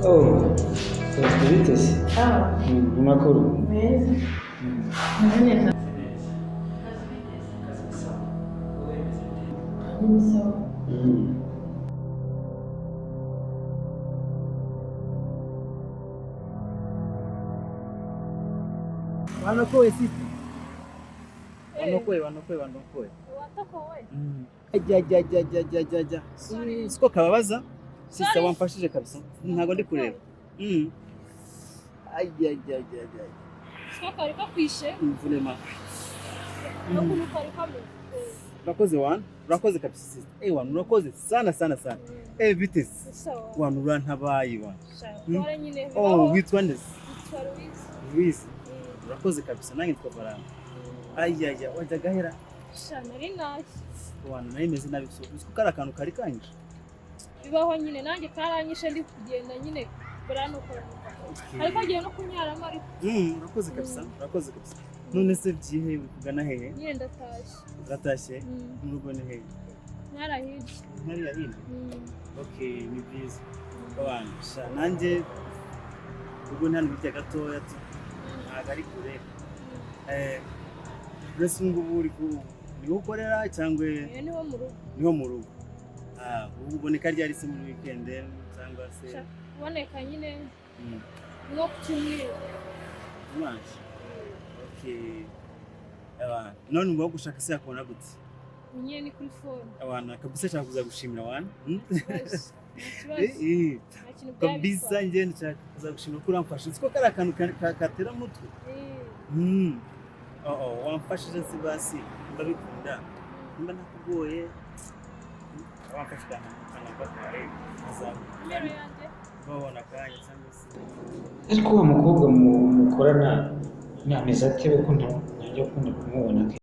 Oh, bite se? Amakuru. Meza. Meze neza. Ni sawa. Wanokowe sisi. Wanokowe, wanokowe, wanokowe. Watakowe. Ajya ajya ajya ajya ajya ajya ajya. Siko kababaza. Sisa wamfashije kabisa. Ntago ndi kureba. Ajya ajya ajya ajya. Siko kari kakwishe. Imvune ma. N'ukuntu kari kameze. Urakoze wana. Urakoze kabisa sisi. Eh wana urakoze sana sana sana. Eh bitese. Sawa. Wana urantabaye wana. Sawa. Kora nyine. Oh, witwa nde? Witwa Louise. Louise. Urakoze kabisa nanjye nitwa Baranga. Ajya ajya wajya gahera. Sha nari nabi. Wana nari meze nabi so. Uzi ko kari akantu kari kanje. Bibaho nyine nanjye karanyishe ndi kugenda nyine baranukora. Ariko agiye no kunyaramo ariko. Urakoze kabisa. Urakoze kabisa. None se byihe kugana hehe? Nyine ndatashye. Uratashye? Mu rugo ni hehe? Ntara hirya. Ntara hirya? Okay, ni byiza. Babana, sha nanjye ubwo nta hirya gatoya ntabwo ari kure. Mbese ngubu uri ku niho ukorera cyangwa niho mu rugo? Niho mu rugo. Ah, ubu uboneka ryari se muri weekend cyangwa se? Uboneka nyine nko ku cyumweru. Dimanche. Okay. Abana, none uba gushaka se yakubona gute? Nyine ni kuri phone. Abana kabisa nshaka kuzagushimira wana. Kabisa njye nshaka kuzagushimira ko uramfasha. Uzi ko kari akantu katera umutwe. Oh, wamfashije se basi ndabikunda. Nimba ntakugoye wamfasha kanamba kare nimero yanjye. Babona akanya cyangwa se. Ariko wa mukobwa mukorana nameze ate ko ntajya akunda kumubona?